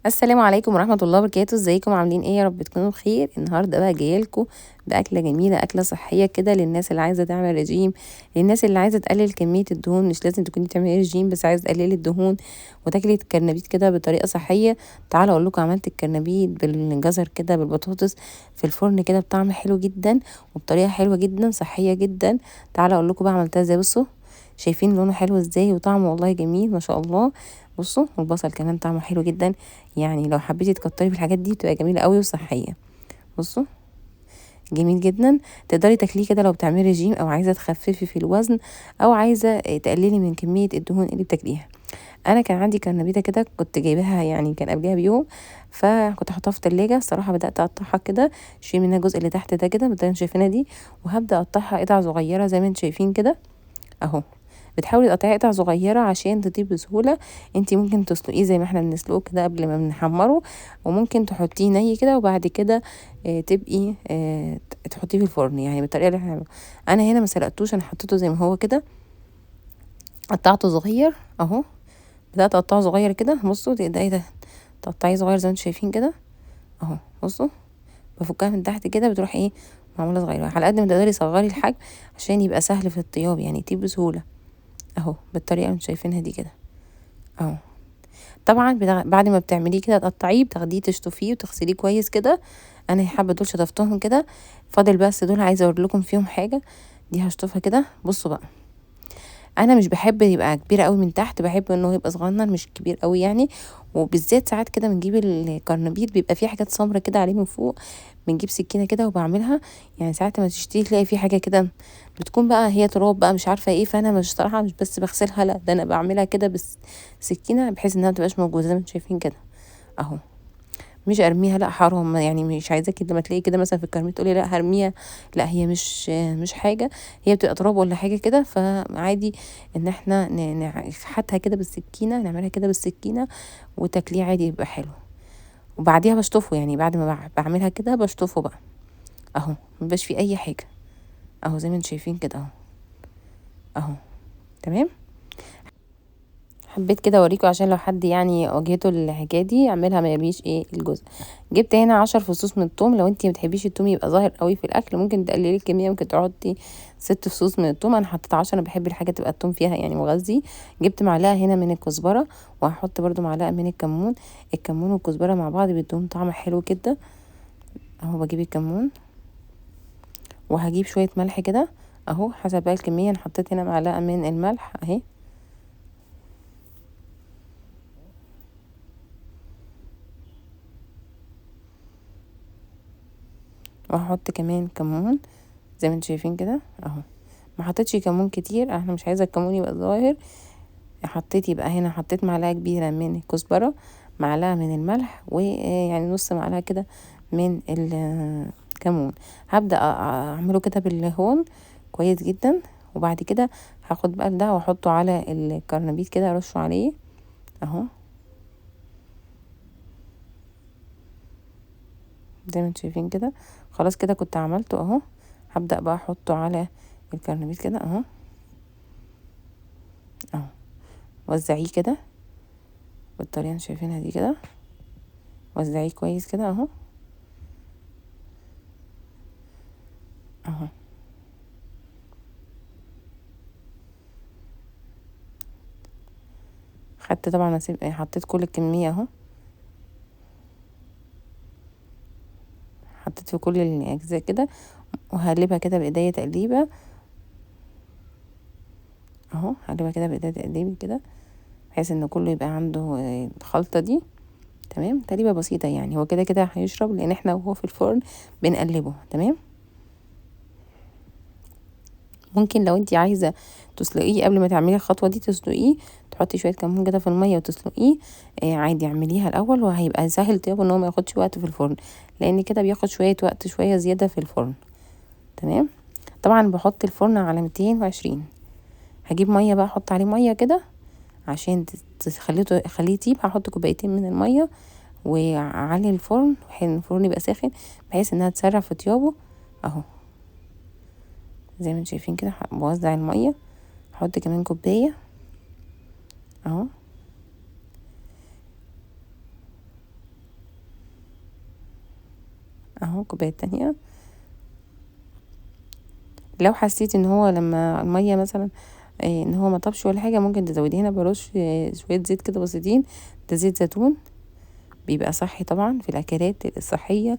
السلام عليكم ورحمة الله وبركاته. ازيكم عاملين ايه؟ يا رب تكونوا بخير. النهارده بقى جايلكم باكله جميله، اكله صحية كده للناس اللي عايزه تعمل رجيم، للناس اللي عايزه تقلل كمية الدهون. مش لازم تكوني تعملي رجيم، بس عايزه تقللي الدهون وتاكلي الكرنبيط كده بطريقة صحية. تعالوا اقول لكم عملت الكرنبيط بالجزر كده بالبطاطس في الفرن كده بطعم حلو جدا وبطريقة حلوة جدا صحية جدا. تعالوا اقول لكم بقى عملتها ازاي. بصوا شايفين لونه حلو ازاي وطعمه والله جميل ما شاء الله. بصوا والبصل كمان طعمه حلو جدا، يعني لو حبيتي تكتري في الحاجات دي بتبقى جميلة قوي وصحية. بصوا جميل جدا، تقدري تاكليه كده لو بتعملي رجيم او عايزه تخففي في الوزن او عايزه تقللي من كمية الدهون اللي بتاكليها. انا كان عندي كرنبيطه كده كنت جايباها، يعني كان قبلها بيوم، فكنت حاطاها في التلاجة. الصراحة بدات اقطعها كده، شيل منها الجزء اللي تحت ده كده بالطريقة اللي شايفينها دي، وهبدا اقطعها قطع صغيرة زي ما انتم شايفين كده اهو. بتحاولي تقطعي قطع صغيرة عشان تطيب بسهولة. انتي ممكن تسلقيه زي ما احنا بنسلقه كده قبل ما بنحمره، وممكن تحطيه ني كده وبعد كده تبقي تحطيه في الفرن، يعني بالطريقة اللي احنا بنعملها. انا هنا ما سلقتوش، انا حطيته زي ما هو كده، قطعته صغير اهو، بدات اقطعه صغير كده. بصوا ده ايه ده، تقطعيه صغير زي ما انتم شايفين كده اهو. بصوا بفكها من تحت كده بتروح ايه معمولة صغيرة، على قد ما تقدري صغري الحجم عشان يبقى سهل في الطياب، يعني يطيب بسهولة اهو بالطريقة اللي انتوا شايفينها دي كده اهو. طبعا بعد ما بتعمليه كده تقطعيه، بتاخديه تشطفيه وتغسليه كويس كده. انا حابة دول شطفتهم كده، فاضل بس دول عايزه اوري لكم فيهم حاجة، دي هشطفها كده. بصوا بقى انا مش بحب يبقى كبير قوي من تحت، بحب انه يبقى صغنن مش كبير قوي يعني. وبالذات ساعات كده بنجيب الكرنبيط بيبقى فيه حاجات سمرة كده عليه من فوق، بنجيب سكينة كده وبعملها، يعني ساعات ما تشتري تلاقي فيه حاجة كده بتكون بقى هي تراب بقى مش عارفه ايه، فانا مش صراحة مش بس بغسلها، لا ده انا بعملها كده بالسكينة بحيث انها ما تبقاش موجودة زي ما انتم شايفين كده اهو. مش ارميها، لا حرام، يعني مش عايزاكي لما تلاقي كده مثلا في الكرنبيط تقولي لا هرميها، لا هي مش حاجة، هي بتبقى تراب ولا حاجة كده، فعادي ان احنا نحتها كده بالسكينة، نعملها كده بالسكينة وتاكليه عادي يبقى حلو. وبعديها بشطفه، يعني بعد ما بعملها كده بشطفه بقى اهو، مبقاش فيه اي حاجة اهو زي ما انتم شايفين كده اهو اهو. تمام، حبيت كده اوريكم عشان لو حد يعني واجهته الحكاية دي يعملها ما يرميش ايه الجزء. جبت هنا 10 فصوص من الثوم، لو انتي ما بتحبيش الثوم يبقى ظاهر قوي في الاكل ممكن تقللي الكمية، ممكن تحطي 6 فصوص من الثوم. انا حطيت 10، انا بحب الحاجة تبقى الثوم فيها يعني مغذي. جبت معلقه هنا من الكزبره، وهحط برده معلقه من الكمون. الكمون والكزبره مع بعض بيدوهم طعم حلو كده اهو. بجيب الكمون وهجيب شوية ملح كده اهو حسب بقى الكمية. انا حطيت هنا معلقه من الملح اهي، وهحط كمان كمون زي ما انتم شايفين كده اهو. ما حطيتش كمون كتير، احنا مش عايزه الكمون يبقى ظاهر. حطيت يبقى هنا حطيت معلقه كبيرة من الكزبره، معلقه من الملح، ويعني نص معلقه كده من الكمون. هبدا اعمله كده بالهون كويس جدا، وبعد كده هاخد بقى ده واحطه على الكرنبيط كده، ارشه عليه اهو زي ما انتم شايفين كده. خلاص كده كنت عملته اهو. هبدأ بقى احطه على الكرنبيط كده اهو اهو، وزعيه كده بالطريقة اللي شايفينها دي كده، وزعيه كويس كده اهو اهو. خدت طبعا حطيت كل الكمية اهو، حطيت في كل الاجزاء كده، وهقلبها كده بايديا تقليبه اهو، هقلبها كده بايديا تقليبه كده بحيث ان كله يبقى عنده الخلطة دي. تمام، تقليبه بسيطة يعني، هو كده كده هيشرب لان احنا وهو في الفرن بنقلبه. تمام، ممكن لو انتي عايزه تسلقيه قبل ما تعملي الخطوة دي تسلقيه، تحطي شوية كمون كده في المية وتسلقيه عادي، اعمليها الاول وهيبقى سهل طيابه ان هو ما ياخدش وقت في الفرن، لان كده بياخد شوية وقت شوية زيادة في الفرن. تمام، طبعا بحط الفرن على 220. هجيب مية بقى، احط عليه مية كده عشان تخليه يطيب. هحط كوبايتين من المية واعلي الفرن بحيث الفرن يبقى ساخن، بحيث انها تسرع في طيابه اهو زي ما انتم شايفين كده. بوزع المية، هحط كمان كوباية اهو. اهو الكوباية التانية. لو حسيتي ان هو لما المية مثلا ان هو ما طابش ولا حاجة ممكن تزودي. هنا برش شوية زيت كده بسيطين، ده زيت زيتون بيبقى صحي طبعا في الاكلات الصحية،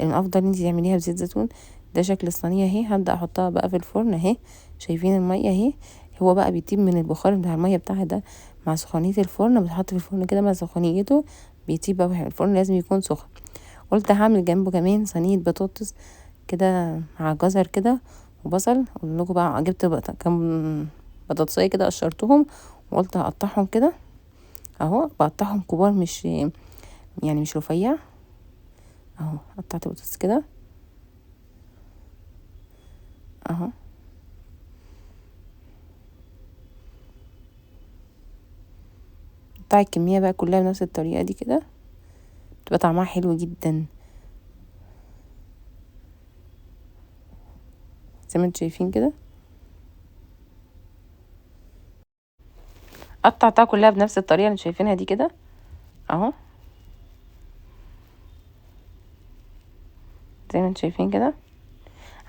الافضل ان انتي تعمليها بزيت زيتون. ده شكل الصينية اهي. هبدا احطها بقى في الفرن اهي، شايفين المية اهي، هو بقى بيطيب من البخار بتاع المية بتاعها ده مع سخونيه الفرن، بتحط في الفرن كده مع سخونيته بيطيب بقى. الفرن لازم يكون سخن. قلت هعمل جنبه كمان صينية بطاطس كده مع جزر كده وبصل. اقول لكم بقى جبت كام بطاطسيه كده قشرتهم وقلت هقطعهم كده اهو، بقطعهم كبار مش يعني مش رفيع اهو. قطعت بطاطس كده اهو. قطعي الكمية بقى كلها بنفس الطريقة دي كده، بتبقى طعمها حلو جدا زي ما انتم شايفين كده. قطعتها كلها بنفس الطريقة اللي شايفينها دي كده اهو، زي ما انتم شايفين كده.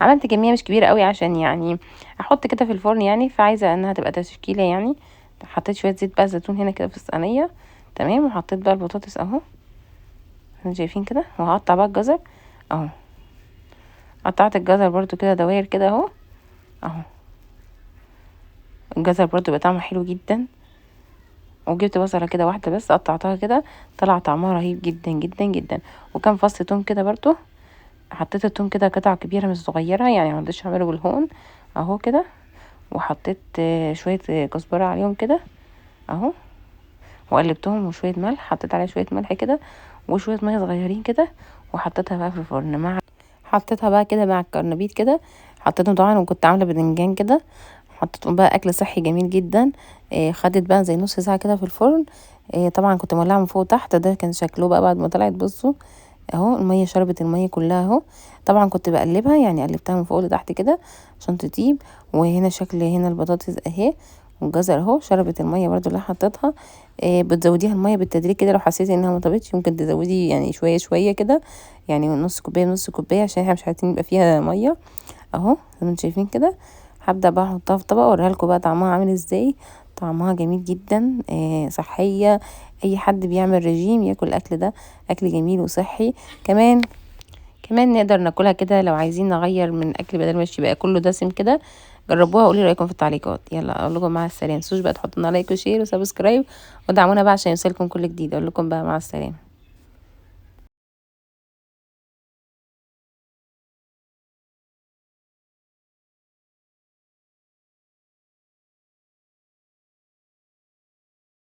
عملت كمية مش كبيرة قوي عشان يعني احط كده في الفرن يعني، فعايزه انها تبقى تشكيله يعني. حطيت شوية زيت بقى زيتون هنا كده في الصينية، تمام. وحطيت بقى البطاطس اهو انتوا شايفين كده. وهقطع بقى الجزر اهو، قطعت الجزر برضو كده دواير كده اهو اهو. الجزر برضو بقى طعمه حلو جدا. وجبت بصله كده واحدة بس قطعتها كده، طلع طعمها رهيب جدا جدا جدا. وكان فص توم كده برضو، حطيت التوم كده قطع كبيرة مش صغيرة يعني، ما رضيتش اعمله بالهون اهو كده. وحطيت شوية كزبره عليهم كده اهو، وقلبتهم، وشوية ملح، حطيت عليها شوية ملح كده وشوية مية صغيرين كده، وحطيتها بقى في الفرن مع حطيتها بقى كده مع الكرنبيط كده، حطيتهم طبعا. وكنت عامله باذنجان كده، حطيتهم بقى. اكل صحي جميل جدا. خدت بقى زي نص ساعة كده في الفرن. طبعا كنت مولعه من فوق وتحت. ده كان شكله بقى بعد ما طلعت، بصوا اهو المية شربت المية كلها اهو. طبعا كنت بقلبها يعني، قلبتها من فوق لتحت كده عشان تطيب. وهنا شكل هنا البطاطس اهي والجزر اهو، شربت المية برضو اللي حطيتها. بتزوديها المية بالتدريج كده، لو حسيتي انها ما طابتش ممكن تزودي يعني شوية شوية كده، يعني نص كوباية نص كوباية، عشان احنا مش عايزين يبقى فيها مية اهو زي ما انتم شايفين كده. هبدا بقى احطها في طبق واوريها لكم بقى طعمها عامل ازاي. طعمها جميل جدا، صحية. اي حد بيعمل رجيم ياكل الاكل ده، اكل جميل وصحي. كمان نقدر ناكلها كده لو عايزين نغير من الاكل، بدل ما يبقى كله دسم كده. جربوها وقولي رايكم في التعليقات. يلا اقول لكم مع السلامة. متنسوش بقى تحطوا لنا like و share و subscribe ودعمونا بقى عشان يوصلكم كل جديد. اقول لكم بقى مع السلامة.